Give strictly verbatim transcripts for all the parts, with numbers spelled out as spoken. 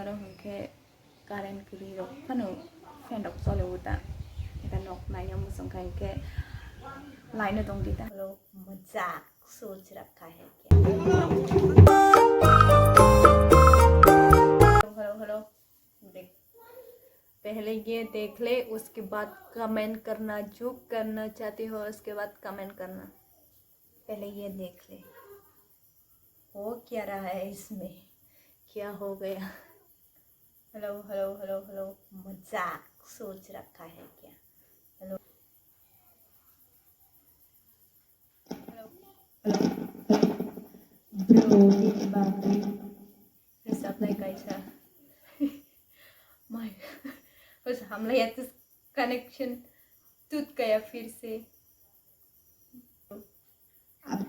Oro hwnkhe current kwrwi rok phano fan rok choli o ta. Eka nok naina muchung kha hwnkhe line o tong di ta. Oro majak soch rakha hai kya. Hello, hello, hello. देख, पहले ये देख ले, उसके बाद कमेंट करना, जो करना चाहती हो, उसके बाद कमेंट करना। पहले ये देख ले, हो क्या रहा है इसमें, क्या हो गया? हेलो, हेलो, हेलो, हेलो, मजाक सोच रखा है क्या? Hello. Bro, ini bagus. Resupply kaisa. Mai. Bas hamlai atas connection tut kaya phir se. Ab-,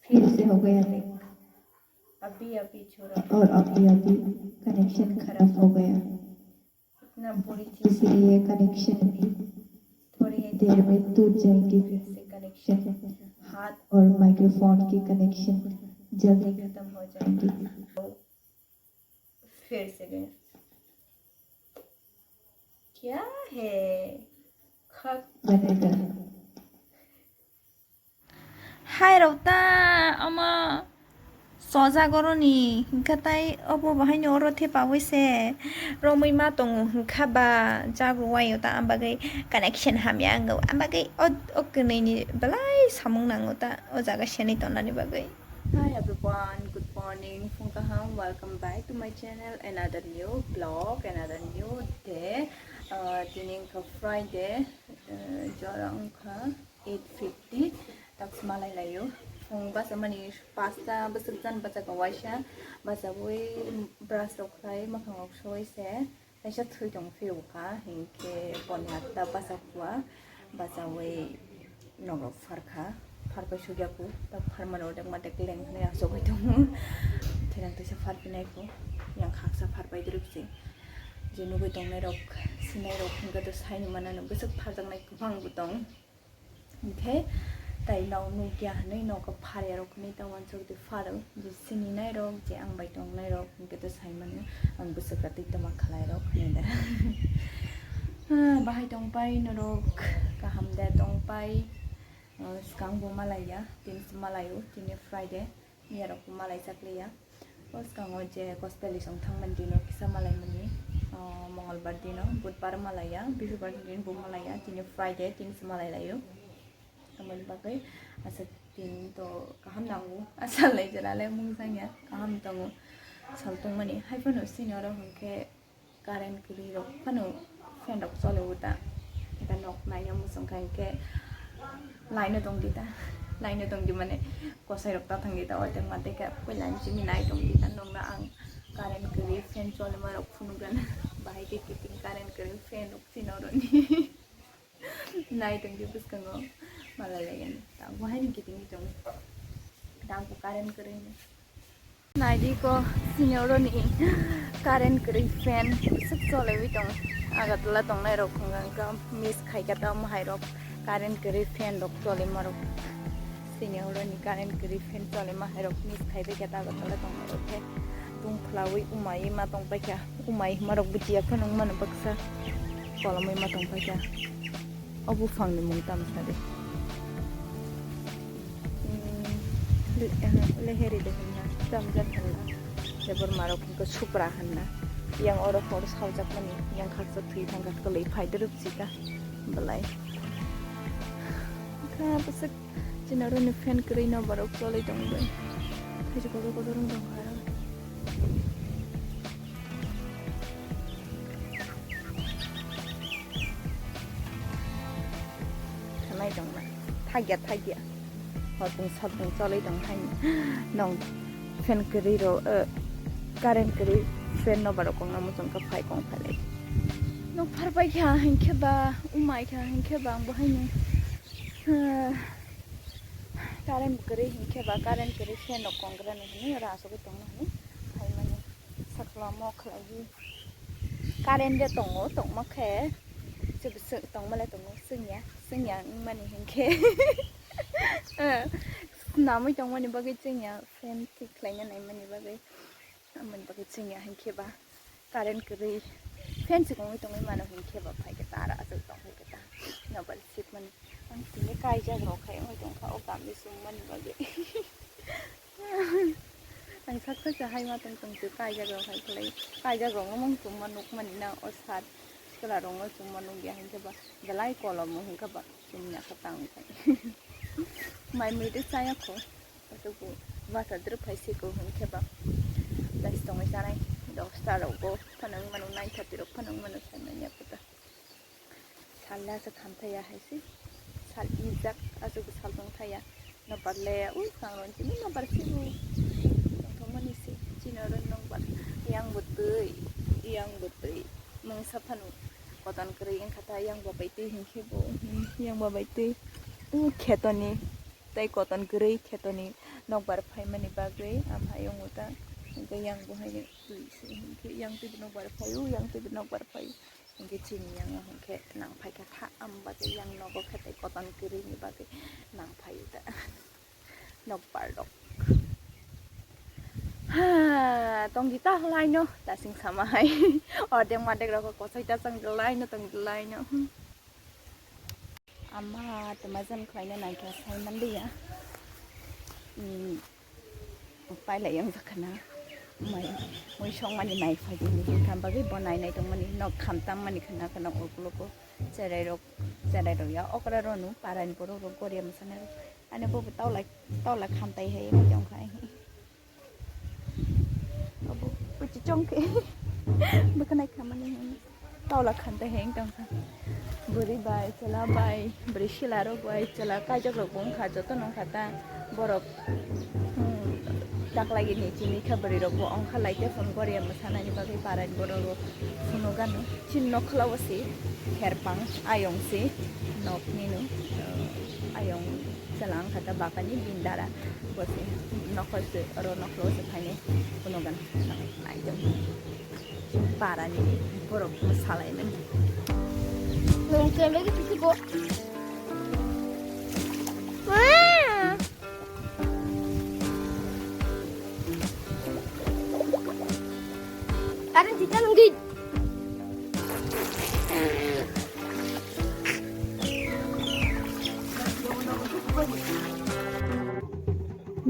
phir se ho gaya, like. Abhi abhi chhora. Aur abhi abhi connection kharab ho gaya. इतना बुरी चीज इसलिए कनेक्शन भी थोड़ी ही देर में टूट जाएंगे। फिर से कनेक्शन, हाथ और माइक्रोफोन की कनेक्शन जल्दी खत्म हो जाएंगे। फिर से गया। क्या है? खक बनेगा। Hai rok ta omo chojak oroni, hwnkhe tai obo bo haino oro thepaui se romwi ma tongo, hwnkha ba jak rwui o ta, am bagwi connection hamya wngo, am bagwi o, o kwnwi ni belai samung nango ta o jaga senwi tonnani bagwi. Hi everyone, good morning, phung kaham, welcome back to my channel, another new vlog, another new day. Ah, tini wngkha Friday, ah, jora wngkha eight fifty, tak smalai laio. Phung basa mani pasta bwswk jan bachakha waisa, bachaui brush rok khlai, mwkhang rok soi se, kaisa thwi tong phiyokha, hinkhe poni atta bachakha, bachaui nogo pharkha, pharpai sugyaku, tak pharmani odek madek leng hwnwi achugui tongo. Thwilang twisa pharpinaiku, yang khaksa pharpai diripsi. Je nugui tongnai rok, sinai rok hinkhe to saini manano bwswk pharjaknai kwbangbo tong. Hinkhe tai nok nukya hwnwi nogo pharya rok hwnwi ta uansuk di pharo, je sininai rok, je ang bai tongnai rok, hinkhe to sai mano ang bwswk da twi toma khlai rok hwnwi da. Ah, bahai tongpai norok, kaham de tongpai? Ah, swkang bo malaiya, tini se malaio, tini Friday. Miyarok bo malai chakliya. O swkango je gospel isong thangmani dino kisa malaimani, o, mongolbar dino, budbar malaiya, bisubar din bo malaiya, tini Friday, tini se malai laio. Tamoni bagwi asa tini to kaham nango, asa lai jora le mungsangya, kaham tongo. Sal tongmani, hai phano sini oro hwnkhe, current kwrwi rok phano fan rok choli o ta. Eka nok naina muchung kha hinkhe line o tong di ta. Line o tong di mane kosai rok ta thang di ta, oitek ma teka koi line simi nai tong di ta. Nokna ang current kwrwi fan cholima rok phunukgana. Bahai khe kiting current kwrwi fan rok sini oroni. Nai tongdi bwskango malai laigani. Tang bo haino kiting tong. Tang bo current kwrwi ni. Nai di ko sini oroni current kwrwi fan bwswk choliwi tong. Agartala tongnai rok hwnka hwnka miss khaika tamo hai rok current kwrwi fan rok cholima rok. Sini oroni current kwrwi fan cholima hai rok miss khaibai kha Agartala tongnai rok khe. Bung khwlawi umai ma tong paikha. Umai hima rok bujiya phano wngmano baksa kolomwi ma tong paikha. O buphangni mung tamo sa de? Hmm, le-, eh, leheri de hwnna, chamjak hwnna, Debbarma rok hwnkhe supra hwnna. Yang oro hor saljakmani, yang khaksa thwi thangkha, kwlwi phai de rwpsi ta belai. Kha bwswk chini oro ni fan kwrwi no borok choli tong bai. Hai kotor kotor wng tong kha aro. Khanai tongna. Thagya, thagya. Hor tong sal tong cholwi tong haino. Nong fan kwrwi ro, eh, current kwrwi fan no borok kongna muchung kha phai kong phalai. Nok phar pai kha hinkhe ba, umai kha hinkhe ba, ang bo haino. Eh, current kwrwi hinkhe ba, current kwrwi fan rok kong gra ni hinwi oro asugwi tongna hinwi phaimani. Sakla mo khlaiwi. Current de tongo, tongma khe. Chwng, chwng, tongma le tongo, chwngya, chwngya wngmani hinkhe. Eh, swnamwi tongmani bagwi chwngya, fan thik khlaina naimani bagwi. Amoni bagwi chwngya hinkhe ba. Current kwrwi fan se wngwi tongwi mano hinkhe bo phai khe tara aswk tong phai khe ta. Nokbar sikmani ang tini kaijak rok khai wngwi tongkha o kamni chumani bagwi. Ang sak sak hai ma tong tong se kaijak rok khai khlai kaijak rok no mung chumma nukmani na o sat chwla rok no chumma nukya hinkhe ba belai kolom wngkha ba. Chumya kha tang khai. Mai mui de chaya kho. Aswk bo basa drwk phai se ko hwn khe ba. Tais tongwi chanai dosta rok bo phano wng mano nine thirty rok phano wng mano sai manya kho ta. Sal le aswk khamthaya hai se. Sal ijak aswk bo sal tongthaya. Nokbar le u sangrong chini nokbar se bo. Tongthokmani se chini oro nokbar. Yang bo twi, yang bo twi. Mungsa phano koton kwrwi wngkha ta yang bo bai twi hinkhe bo yang bo bai twi. U khetoni tei koton kwrwi khetoni nokbar phaimani bagwi amhai wngo ta. Hinkhe yang bo haino twi se hinkhe yang twi bo nokbar phaio yang twi bo nokbar phaio. Hinkhe chini yang o hinkhe nang phaikha kha am bagwi yang nogo khe tei koton kwrwini bagwi nang phaio ta. Nokbar rok. Ha, tongdi ta laino, ta sing sama hai. Ordek madek rok kosoi ta chang laino, tongdi laino. Hmm. Ama tuma jan khlaina naikha sai manliya. Hmm. Pailai yang jakhana. Mai, mui songmani nai phaidi ni hinkha bagwi bo nai nai tongmani nok khamtam mani khana khana ukluko. Cherai rok, cherai rok ya okra ronu paran borok rok goria masana rok. Ani bo tawla, tawla khamtai hai, ma jong khai. Abo, kuchi chong khe. Bwkhanai khamani hwn. Tawla khamtai hai wng tongkha. Bwrwi bai, chwla bai, bwrwi sila rok bai, chwla kaijak rok bo wngkha, joto no wngkha ta. Borok, hmm, taklai ni chini kha bwrwi rok bo wngkha lai te phone goria mwsanani bagwi parai borok rok phunukgano. Chini nokhla o se kherpang ayong se nok nino, ayong. Chwla wngkha ta bakani bini dara bo se nokol se oro noklo se phainai phunukgana naitong parani borok salaimani. Nung chembe ki pisi bo. Arin tita nungdi.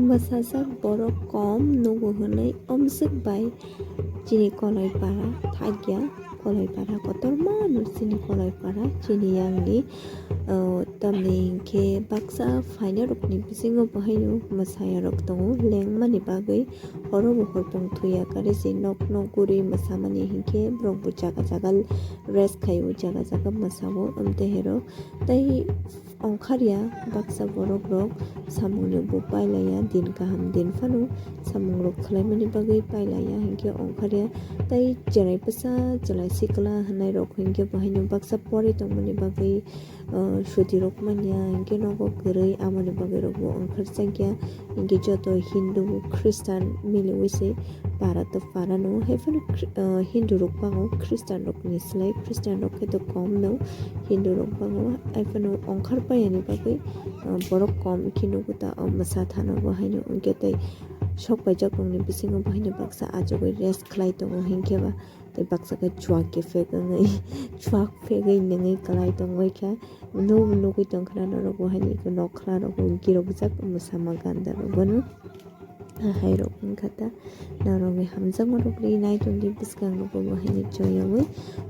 Bwsajak borok kom nugo hwnwi omswk bai chini koloi para thakya, koloi para kotorma no chini koloi para chini yang ni, uh, tamni hinkhe baksa phaina rok ni bisingo bo haino mwsaya rok tongo lengmani bagwi. Horo bo hor tong thuya kare se nok nok guri mwsamani hinkhe borok bo jaga jaga rest khaio, jaga jaga mwsao amtwi hero tei ongkharya baksa borok rok samung ni bo pailaiya din kaham din phano samung rok khwlaimani bagwi pailaiya hinkhe ongkharya tei cherai bwsa chwla sikla hinwi rok hinkhe bo haino baksa pori tongmani bagwi ah, suti rok manya, hinkhe nogo kwrwi, aboni bagwi rok bo wngkhar chakya, hinkhe joto Hindu, Khristan miliwi se para to para no, hai phano Khri-, ah, Hindu rok bango, Khristan rok ni slai, Khristan rok khe to kom no, Hindu rok bango, hai phano wngkhar paya ni bagwi, ah, borok kom khe nugo ta, o mwsa thano bo haino, hinkhe tei sok paijak rok ni bisingo bo haino baksa achugwi rest khlai tongo, hinkhe ba. Tei baksa khe chuak kiphek wngwi, chuak phegwi nungwi kwlai tongwi kha. Nuk nugwi tongkha norok bo haino nokhla rok bo girokjak mwsama ganda rok bono. Ahai rok wngkha ta norokni hamjakma rok ri nai tongdi bwskang rok bo haino choyogwi.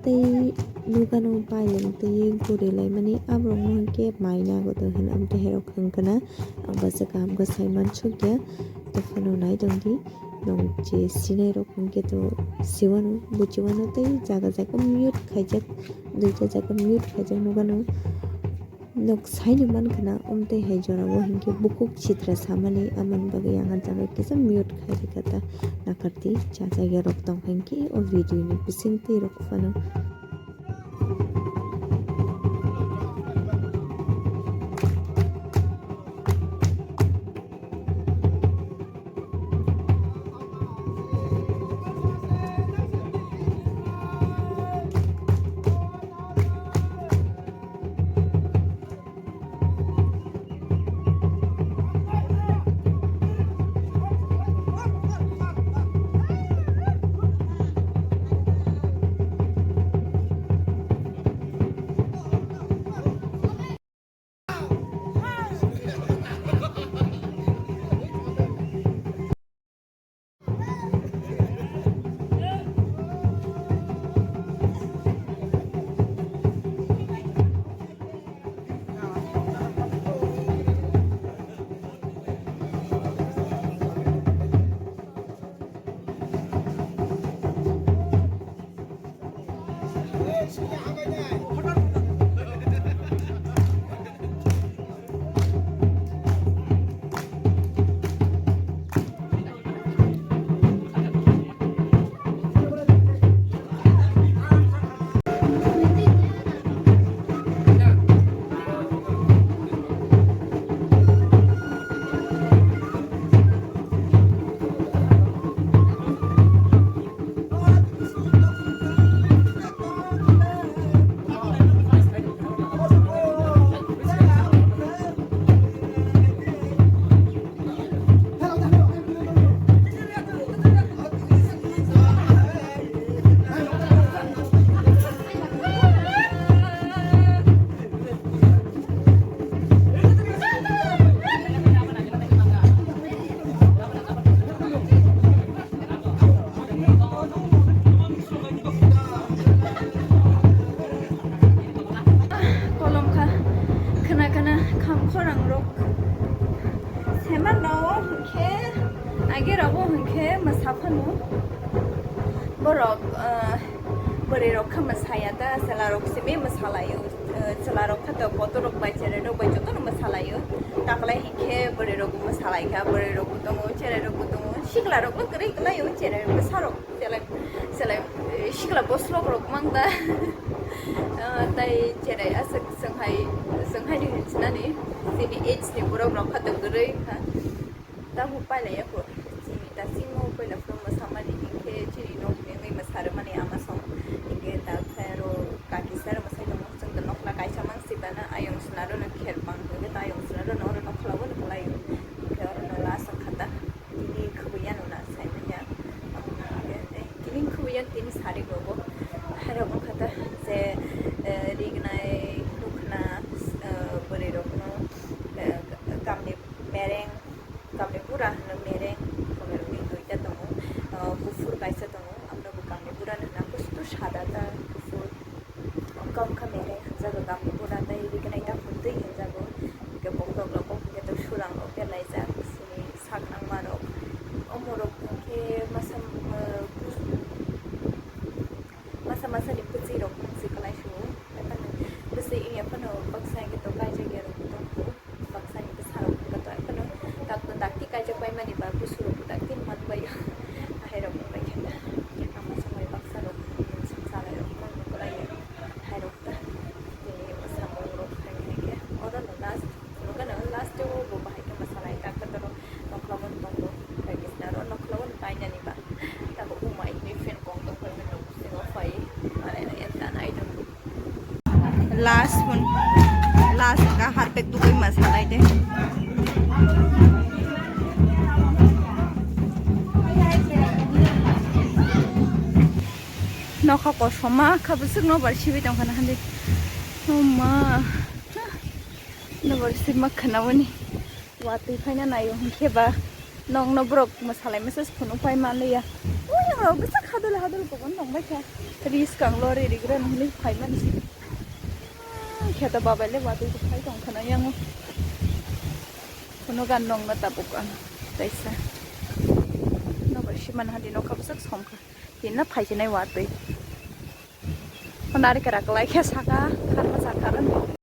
Tei nukano paileng twi gurilaimani aborok no hinkhe mai nago to hino amtwi hai rok wngkha na ang bwswk kaham khe sai mansukya. Tei phano nai tongdi. Nong je sinai rok hwnkhe to siwano, buchiwano tei jaga jaga mute khaijak, duita jaga mute khaijak nukano. Nok saino mankha na, omtwi hai jorao hinkhe bukhuk sitra samani, amoni bagwi ang ah jaga kisa mute khai rikha ta. Nakarti cha jagao rok tong hinkhe o video ni bisingtwi rok phano. Kolom kha khna khna kham khorang rok. Sema no hwnkhe age rogo hwnkhe mwsa phano borok, ah, bwrwi rok kha mwsaya ta, chwla rok simi mwsalaio. Eh, chwla rok kha to boto rok bai, cherai rok bai joto no mwsalaio. Taklai hinkhe bwrwi rok bo mwsalai kha, bwrwi rok bo tongo, cherai rok bo tongo, sikla rok no kwrwi kwlaio, cherai bwsa rok. Selai, selai, eh, sikla boslok rok mang da. Ah, tai cherai aswk swnghai, swnghai ni hinwi sinani, chini age ni borok rok kha to kwrwi kha. Tabuk pailai ya kho, chini ta chimo paila phuru mwsamani hinkhe chini nok ni wngwi mwsarwmani ama song. Hinkhe ta khe aro kaki sero mwsai tongo, chwng to nokla kaisa mang sibana ayung swnaro no kher bang hinkhe ta ayung swnaro no oro nokla o no kwlaio. Hinkhe oro no last wngkha ta. Tini khwbwi yano na saimanya. Tini khwbwi yan tini sari rogo. Hairok wngkha ta je, eh, rignai nukhna, eh, bwrwi rokno, eh, kamni mereng, kamni bura hwno mereng, kamni rokni duita tongo, eh, kuphur kaisa tongo, amno bo kamni bura no hwna, kustu sada ta kuphur. Wngkha wngkha mere hwnjago, gamni bura tei rignai ta hwntwi hwnjago. Hwnkhe bokhorok rok hwnkhe to surang rok berlaijak, sini sak nangma rok. Omo rok hwnkhe masa, eh, bus-, masa masa ni bwchwi rok wngsi kwlai su. Bwchwi wngya phano baksa hwnkhe to kaijak ya rok tongkho. Baksani bwsarok wngkha to, phano dakti kaijak paimani ba busurok dakti manbai. Ahairok wngbai khe ama samai baksarok, chalairok mangno kwlai ahairok ta. Tini samung rok khai khai khe oro no last, phunukgano last o bo bahai khe mwsalai ta khe toro nokhlago tongo. Khai khe aro nokhlago kainani ba. Tabuk umai ni fan kong tong phai mano, sini o phai. Are, are, eta nai dong. Last one, last ka harpek dugui ma salai de. Nokha kosom ma kha bwswk nobar sibi tong khana hande. Oh ma. Nobar sib ma khana wani. Watwi phaina naio hinkhe ba nokno borok mwsalai message phunuk pai manliya. Uyangrok bwsa hadul hadul kubun tongbaikha. Ri swkang lorry rigrano hinwi phaimani se. Ah, kheto babaile watwi phai tongkhana yango. Phunuk ang nokno tabuk ang kaisa. Nobar siman hadi nokha bwsak somkha. Tinna phaisinai watwi. Nari kera kwlai khe saka, kharma sakha rwni.